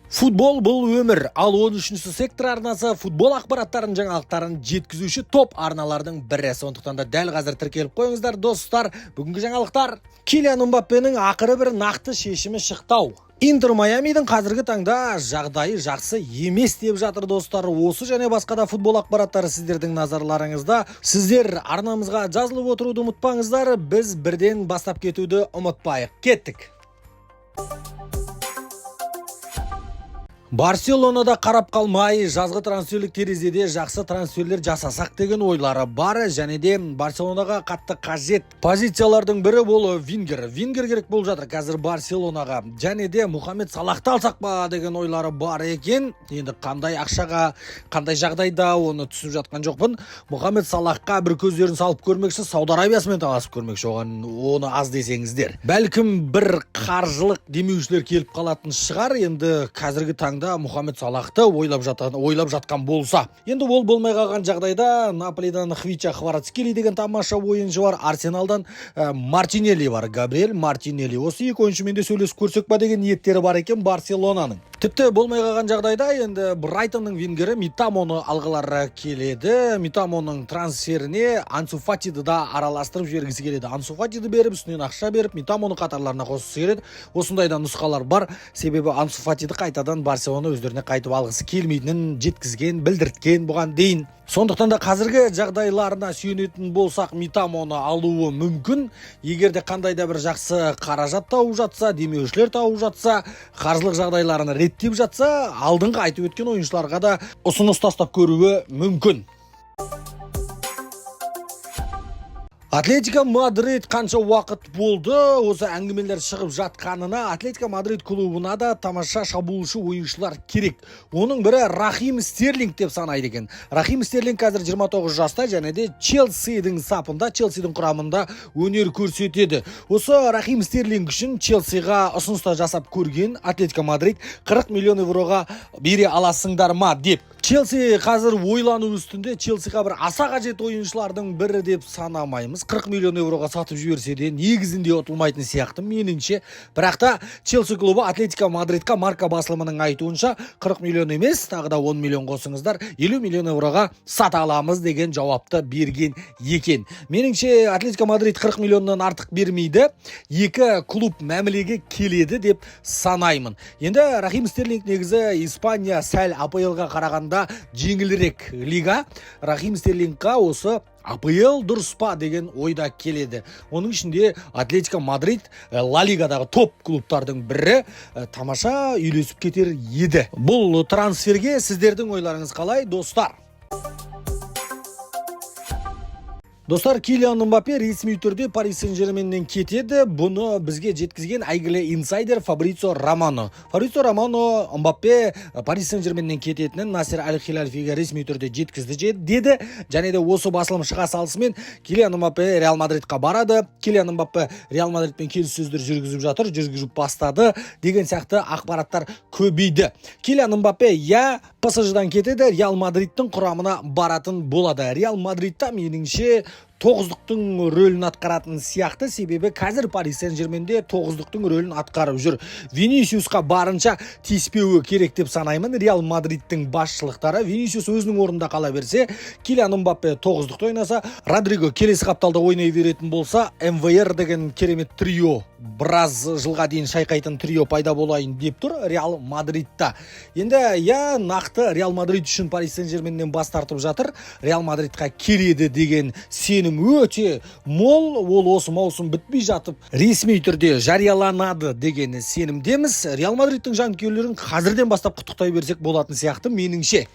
Футбол бұл өмір, ал 13-ші сектор арнасы футбол ақпараттарын, жаңалықтарын жеткізуші топ арналардың бірі. Сондықтан да дәл қазір тіркеліп қойыңыздар, достар. Бүгінгі жаңалықтар: Килиан Мбаппенің ақыры бір нақты шешімі шықты-ау. Интер Майамидің қазіргі таңда жағдайы жақсы емес деп жатыр, достар. Осы және басқа да футбол ақпараттары сіздердің назарларыңызда. Сіздер арнамызға жазылып отыруды ұмытпаңыздар. Біз бірден бастап кетуді ұмытпайық. Кеттік. Барселонада қарап қалмай, жазғы трансферлік терезеде жақсы трансферлер жасасақ деген ойлары бар. Және де Барселонаға қатты қажет позициялардың бірі бұл вингер. Вингер керек болып жатыр қазір Барселонаға. Және де Мұхаммед Салахты алсақ па деген ойлары бар екен. Енді қандай ақшаға, қандай жағдайда, оны түсініп жатқан жоқпын. Мұхаммед Салахқа бір көздерін салып көрмекші, Сауд Арабиясымен таласып көрмекші оған, оны аз десеңіздер. Бәлкім, бір қаржылық демеушілер келіп қалатын шығар. Енді қазіргі таңда Мұхаммед Салахты ойлап жатқан болса. Енді ол болмай қалған жағдайда Наполидан Хвича Хварацкели деген тамаша ойыншы бар, Арсеналдан Мартинелли бар, Габриэль Мартинелли. Осы екі ойыншымен де сөйлесіп көрсек па деген ниеттері бар екен Барселонаның. Тіпті болмай қалған жағдайда енді Брайтонның вингері Митамоны алғылары келеді. Митамоның трансферіне Ансу Фатиді да араластырып жібергісі келеді. Ансу Фатиді беріп, үстінен ақша беріп, Митамоны қатарларына қосқысы келеді. Осындай да нұсқалар бар. Себебі Ансу Фатиді қайтадан Барселона өздеріне қайтып алғысы келмейтінін жеткізген, білдірткен бұған дейін. Сондықтан да қазіргі жағдайларына сүйенетін болсақ, Митамоны алуы мүмкін. Егер де қандай да бір жақсы қаражат тауып жатса, демеушілер тауып жатса, қаржылық жағдайларын реттеп жатса, алдыңғы айтып өткен ойыншыларға да ұсыныс тастап көруі мүмкін. Атлетико Мадрид, қанша уақыт болды осы әңгімелер шығып жатқанына, Атлетико Мадрид клубына да тамаша шабуылшы ойыншылар керек. Оның бірі Рахим Стерлинг деп санайды екен. Рахим Стерлинг қазір 29 жаста және де Челсидің сапында, Челсидің құрамында өнер көрсетеді. Осы Рахим Стерлинг үшін Челсиға ұсыныс та жасап көрген Атлетико Мадрид, 40 миллион евроға бере аласыңдар ма деп. Челси қазір ойлану үстінде. Челсиға бір аса қажет ойыншылардың бірі деп санамаймыз. 40 миллион евроға сатып жіберсе де, негізінде ұтылмайтын сияқты меніңше. Бірақ та Челси клубы Атлетико Мадридқа, Марка басылымының айтуынша, 40 миллион емес, тағы да 10 миллион қосыңыздар, 50 миллион евроға сата аламыз деген жауапты берген екен. Меніңше, Атлетико Мадрид 40 миллионнан артық бермейді. Екі клуб мәмілеге келеді деп санаймын. Енді Рахим Стерлинг, негізі Испания сәл АПЛ-ға қарағанда жеңілірек лига. Рахим Стерлингқа осы АПЛ дұрыс па деген ойда келеді. Оның ішінде Атлетико Мадрид Ла Лигадағы топ клубтардың бірі, тамаша үйлесіп кетер еді. Бұл трансферге сіздердің ойларыңыз қалай, достар? Достар, Килиан Мбаппе ресми түрде Пари Сен-Жерменнен кетеді. Бұны бізге жеткізген әйгілі инсайдер Фабрицио Романо. Фабрицио Романо Мбаппе Пари Сен-Жерменнен кететінін Насер Аль-Хилальфиге ресми түрде жеткізді деді. Және де осы басылым шыға салысымен Килиан Мбаппе Реал Мадридқа барады. Килиан Мбаппе Реал Мадридпен келіссөздер жүргізіп жатыр, жүргізіп бастады деген сияқты ақпараттар көбейді. Килиан Мбаппе я ПСЖ-дан кетеді, Реал Мадридтің құрамына баратын болады. Реал Мадридта, меніңше, тоғыздықтың рөлін атқаратын сияқты, себебі қазір Пари Сен-Жерменде тоғыздықтың рөлін атқарып жүр. Винисиусқа барынша тиіспеуі керек деп санаймын Реал Мадридтің басшылықтары. Винисиус өзінің орнында қала берсе, Килиан Мбаппе тоғыздықты ойнаса, Родриго келесі қапталда ойнай беретін болса, МВР деген керемет трио, біраз жылға дейін шайқайтын трио пайда болайын деп тұр Реал Мадридта. Енді я нақты Реал Мадрид үшін Пари Сен-Жерменнен бас тартып жатыр. Реал Мадридқа келеді деген сенім өте мол. Ол осы маусым бітпей жатып ресми түрде жарияланады деген сенімдеміз. Реал Мадридтің жанкүйерлерін қазірден бастап құттықтай берсек болатын сияқты меніңше.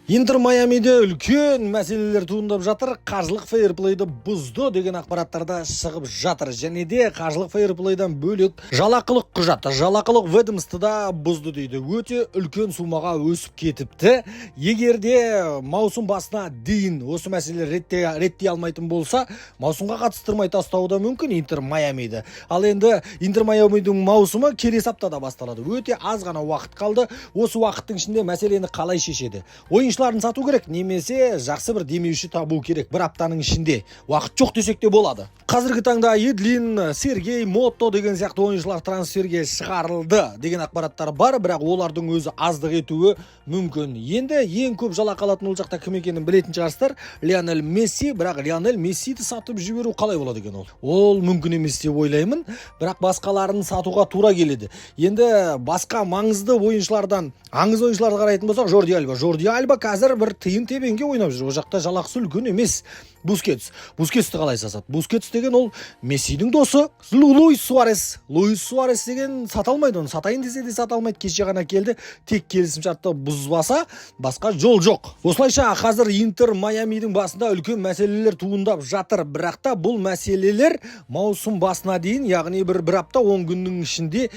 Интер Майамиде үлкен мәселелер туындап жатыр. Қаржылық фейерплейді бұзды деген ақпараттар да шығып жатыр. Және де қаржылық фейерплейден бөлек жалақылық құжат, жалақылық ведомство да бұзды дейді. Өте үлкен сумаға өсіп кетіпті. Егер де маусым басына дейін осы мәселелер реттей алмайтын болса, маусымға қатыстырмай тастауы да мүмкін Интер Майамиді. Ал енді Интер Майамидің маусымы келесі аптада басталады. Өте аз ғана уақыт қалды. Осы уақыттың ішінде мәселені қалай шешеді? Ойыншылар Ойыншыларын сату керек немесе жақсы бір демеуші табу керек. Бір аптаның ішінде уақыт жоқ десек те болады. Қазіргі таңда Едлин, Сергей Мото деген сияқты ойыншылар трансферге шығарылды деген ақпараттар бар, бірақ олардың өзі аздық етуі мүмкін. Енді ең көп жалақы алатын ол жақта кім екенін білетін шығарсыздар: Лионель Месси. Бірақ Лионель Мессиді сатып жіберу қалай болады екен? Ол мүмкін емес деп ойлаймын, бірақ басқаларын сатуға тура келеді. Енді басқа маңызды ойыншылардан, аңыз ойыншыларды қарайтын болсақ, Жорди Альба. Жорди Альба қазір бір тиын тебенге ойнап жүр, ол жақта жалақысы үлкен емес. Бускетс. Бускетсті қалай сатады? Бускетс деген ол Мессидің досы. Луис Суарес. Луис Суарес деген сата алмайды, оны сатайын десе де сата алмайды. Кеше ғана келді. Тек келісімшартты бұзбаса, басқа жол жоқ. Осылайша, қазір Интер Майамидің басында үлкен мәселелер туындап жатыр, бірақ та бұл мәселелер маусым басына дейін, яғни бір апта 10 күннің ішінде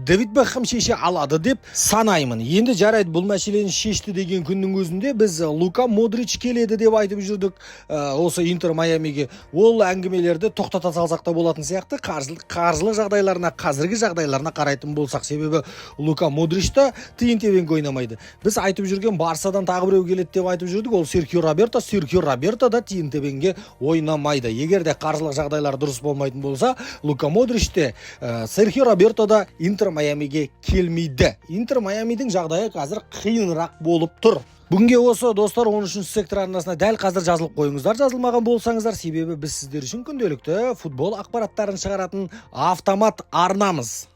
Дэвид Бекхэм шеше алады деп санаймын. Енді жарайды, бұл мәселені шешті деген күннің өзінде біз Лука Модрич келеді деп айтып жүрдік осы Интер Майамиге. Ол әңгімелерді тоқтата салсақ та болатын сияқты, қаржылық жағдайларына, қазіргі жағдайларына қарайтын болсақ. Себебі Лука Модрич та тиын тебенге ойнамайды. Біз айтып жүрген Барсадан тағы біреу келеді деп айтып жүрдік, ол Серхио Роберто. Серхио Роберто да тиын тебенге ойнамайды. Егер де қаржылық жағдайлары дұрыс болмайтын болса, Лука Модрич те, Серхио Роберто да Интер Майамиге келмейді. Интер Майамидің жағдайы қазір қиынырақ болып тұр. Бүгінге осы, достар. 13 сектор арнасына дәл қазір жазылып қойыңыздар, жазылмаған болсаңыздар, себебі біз сіздер үшін күнделікті футбол ақпараттарын шығаратын автомат арнамыз.